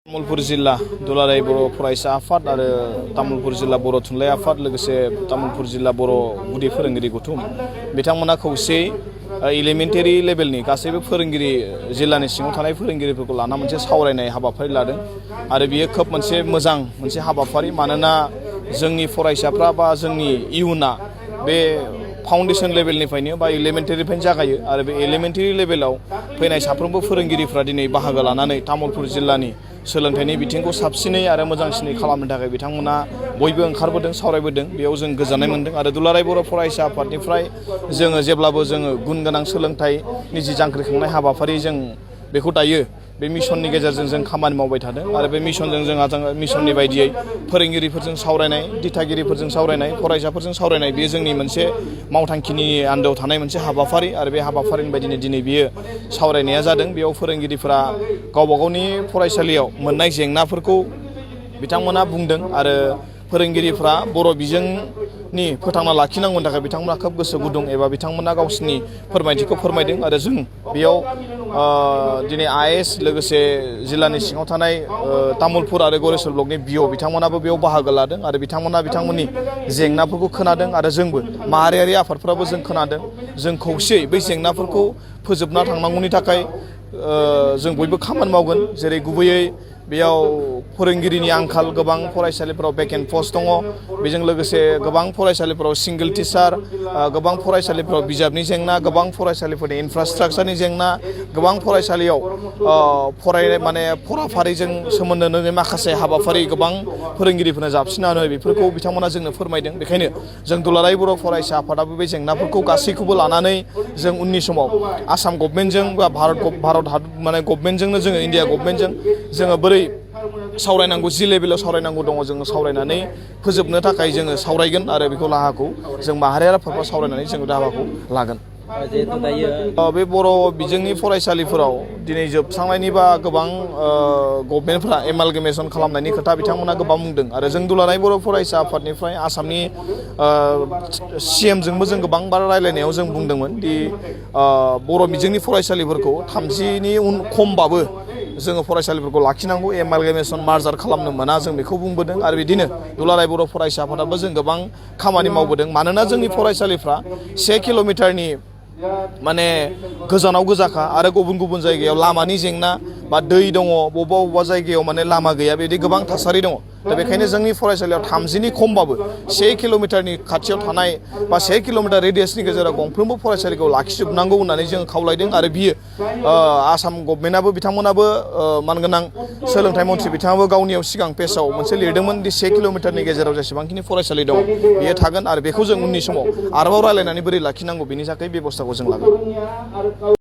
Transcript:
तामुलपुर जिल्ला दुलाराय बर' फरायसा आफाद आरो तामुलपुर जिल्ला बर' थुनलाइ आफाद लोगोसे तामुलपुर जिल्ला बर' गुदि फोरोंगिरि गौथुम बिथांमोना खौसेयै एलिमेन्टारि लेभेलनि गासैबो फोरोंगिरि जिल्लानि सिङाव थानाय फोरोंगिरिफोरखौ लाना मोनसे सावरायनाय हाबाफारि लादों आरो बियो खोब मोनसे मोजां मोनसे हाबाफारि मानोना जोंनि फरायसाफ्रा बा जोंनि इयुना बे फाउन्डेसन लेभेलनिफ्रायनो बा एलिमेन्टारिनिफ्रायनो जागायो आरो बे एलिमेन्टारि लेभेलाव फैनाय साफ्रोमबो फोरोंगिरिफ्रा दिनै बाहागो लानानै तामुलपुर जिल्लानि सोलोंथाइनि बिथिंखौ साबसिनै आरो मोजांसिनै खालामनो थाखाय बिथांमोना बयबो ओंखारबोदों सावरायबोदों बेयाव जों गोजोननाय मोनदों आरो दुलाराय बर' फरायसा आफादनिफ्राय जोङो जेब्लाबो जोङो गुन गोनां सोलोंथाइनि जि जांख्रिखांनाय हाबाफारि जों बेखौ दायो बे मिशननि गेजेरजों जों खामानि मावबाय थादों आरो बे मिशनजों जोंहा मिशननि बायदियै फोरोंगिरिफोरजों सावरायनाय दिथागिरिफोरजों सावरायनाय फरायसाफोरजों सावरायनाय बेयो जोंनि मोनसे मावथांखिनि आन्दोआव थानाय मोनसे हाबाफारि आरो बे हाबाफारिनि बायदिनो दिनै बियो सावरायनाया जादों बेयाव फोरोंगिरिफोरा गावबा गावनि फरायसालियाव मोननाय जेंनाफोरखौ बिथांमोना बुंदों आरो फोरोंगिरिफ्रा बर' बिजोंनि फोथांना लाखिनांगौनि थाखाय बिथांमोना खोब गोसो गुदुं एबा बिथांमोना गावसिनि फोरमायथिखौ फोरमायदों आरो जों बेयाव दिनै आइएस लोगोसे जिल्लानि सिङाव थानाय तामुलपुर आरो गरेस्वर ब्लकनि बिअ बिथांमोनाबो बेयाव बाहागो लादों आरो बिथांमोना बिथांमोननि जेंनाफोरखौ खोनादों आरो जोंबो माहारियारि आफादफ्राबो जों खोनादों जों खौसेयै बै जेंनाफोरखौ फोजोबना थांनांगौनि थाखाय जों बयबो खामानि मावगोन जेरै गुबैयै बेयाव फोरोंगिरिनि आंखाल गोबां फरायसालिफोराव भेकेन्ट पस्ट दङ बेजों लोगोसे गोबां फरायसालिफोराव सिंगल टिचार गोबां फरायसालिफोराव बिजाबनि जेंना गोबां फरायसालिफोरनि इनफ्रास्ट्राक्चारनि जेंना गोबां फरायसालियाव फरायनाय माने फराफारिजों सोमोन्दो नङै माखासे हाबाफारि गोबां फोरोंगिरिफोरनो जाबसिनना होयो बेफोरखौ बिथांमोना जोंनो फोरमायदों बेखायनो जों दुलाराय बर' फरायसा आफादाबो बे जेंनाफोरखौ गासैखौबो लानानै जों उननि समाव आसाम गभर्नमेन्टजों बा भारत हादर माने गभर्नमेन्टजोंनो जोङो इन्डिया गभर्नमेन्टजों जोङो बोरै सावरायनांगौ जि लेभेलाव सावरायनांगौ दङ जोङो सावरायनानै फोजोबनो थाखाय जोङो सावरायगोन आरो बेखौ राहाखौ जों माहारियारि आफादफ्राव सावरायनानै जों राहाखौ लागोन बे बर' बिजोंनि फरायसालिफोराव दिनै जोबस्रांनायनिबा गोबां गभर्नमेन्टफ्रा एमालगेमेशन खालामनायनि खोथा बिथांमोना गोबां बुंदों आरो जों दुलाराय बर' फरायसा आफादनिफ्राय आसामनि CMजोंबो जों गोबां बार रायलायनायाव जों बुंदोंमोन दि बर' बिजोंनि फरायसालिफोरखौ 30नि खमबाबो जोङो फरायसालिफोरखौ लाखिनांगौ एमालगेमेशन मार्जार खालामनो मोना जों बेखौ बुंबोदों आरो बिदिनो दुलाराय बर' फरायसा आफादाबो जों गोबां खामानि मावबोदों मानोना जोंनि फरायसालिफ्रा 1 किल'मिटारनि माने गोजानाव गोजाखा आरो गुबुन गुबुन जायगायाव लामानि जेंना बा दै दङ बबेबा जायगायाव माने लामा गैया बिदि गोबां थासारि दङ दा बेखायनो जोंनि फरायसालियाव 30नि खमबाबो 1 किल'मिटारनि खाथियाव थानाय बा 1 किल'मिटार रेडियासनि गेजेराव गंफ्रोमबो फरायसालिखौ लाखिजोबनांगौ होननानै जों खावलायदों आरो बियो आसाम गभर्नमेन्टआबो बिथांमोनाबो मानगोनां सोलोंथाइ मन्थ्रि बिथाङाबो गावनियाव सिगां पेजआव मोनसे लिरदोंमोन दि 1 किल'मिटारनि गेजेराव जेसेबांखिनि फरायसालि दङ बियो थागोन आरो बेखौ जों उननि समाव आरोबाव रायलायनानै बोरै लाखिनांगौ बेनि थाखाय बेबस्थाखौ जों लागोन